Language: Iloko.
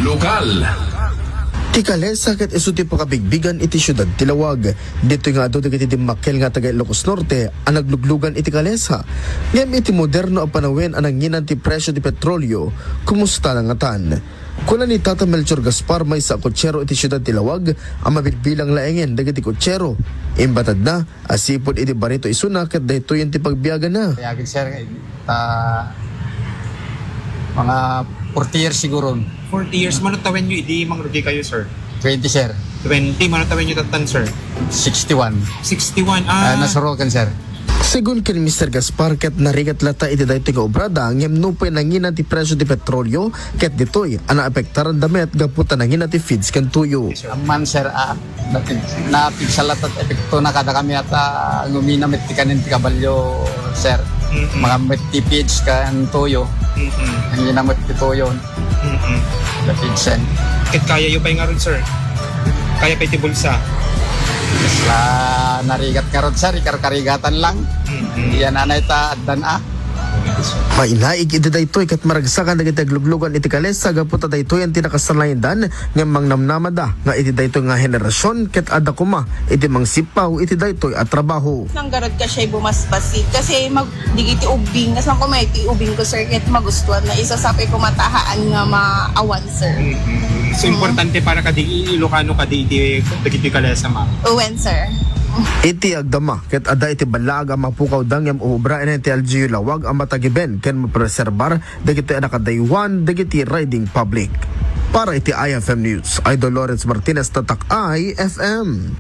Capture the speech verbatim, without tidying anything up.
Lokal. Ti kalesa ket isu ti pakabigbigan iti siudad ti Laoag. Ditoy nga adu dagiti dimmakkel nga taga Ilocos Norte a nagluglugan iti kalesa. Ngem iti moderno a panawen a nanginan ti presio ti petrolio, kumusta la ngatan? Kuna ni Tata Melchor Gaspar, maysa a kotsero iti siudad ti Laoag, a mabilbilang laengen dagiti kotsero. Imbatadna, asipud idi barito isuna ket daytoyen ti pagbiaganna. Kaya gid, sir, ta mga forty years siguro. Forty years, mano tawenyo idi mangrugi kayo, sir? Twenty, sir. Twenty, mano tawenyo tattan, sir? Sixty-one. Sixty-one, ah. Ah, nasurokan, sir. Segun ken Mister Gaspar, ket narigat lata iti daytoy nga obrada, ngem nupay nangina ti presio ti petrolio, ket ditoy a naapektaranda met gapu ta nangina ti feeds ken tuyo. Amman, sir, ah, napig-, napigsa latta ti epektona kadakami a ta ngumina met ti kanen ti kabalio, sir. Mm-mm. Magammet ti feeds ken tuyo. Mm-mm. Nangina met ti tuyo. Mm-mm. The feeds, sir. Ket kayayo pay ngarud, sir? Kaya pay ti bulsa? Kasla narigat ngarud, sir, ikarkarigatan lang. Mm-mm. Yan anay ta addan, ah. Mainaig iti daytoy ket maragsakan dagiti agluglugan iti kalesa gapu ta daytoyen ti nakasanayandan, ngem mangnamnamada nga iti daytoy nga henerasyon ket adda koma iti mangsippaw iti daytoy a trabaho. Nang garud ka siya'y bumasbasi kasi mag-, digiti ubing, kas lang kumay ti ubing ko, sir, ket magustuhan na isasapay ko matahaan nga maawan, sir. Mm-hmm. So, mm, importante para kadi Ilocano kadi iti dagiti kalesa, ma'am? Uwen, sir. Iti agdama ket adda iti ballaag a mapukawda ngem uubra iti L G U Laoag a matagiben ken mapreserbar dagiti a nakadaywan dagiti riding public. Para iti I F M News, Idol Lawrence Martinez, Tatak I F M.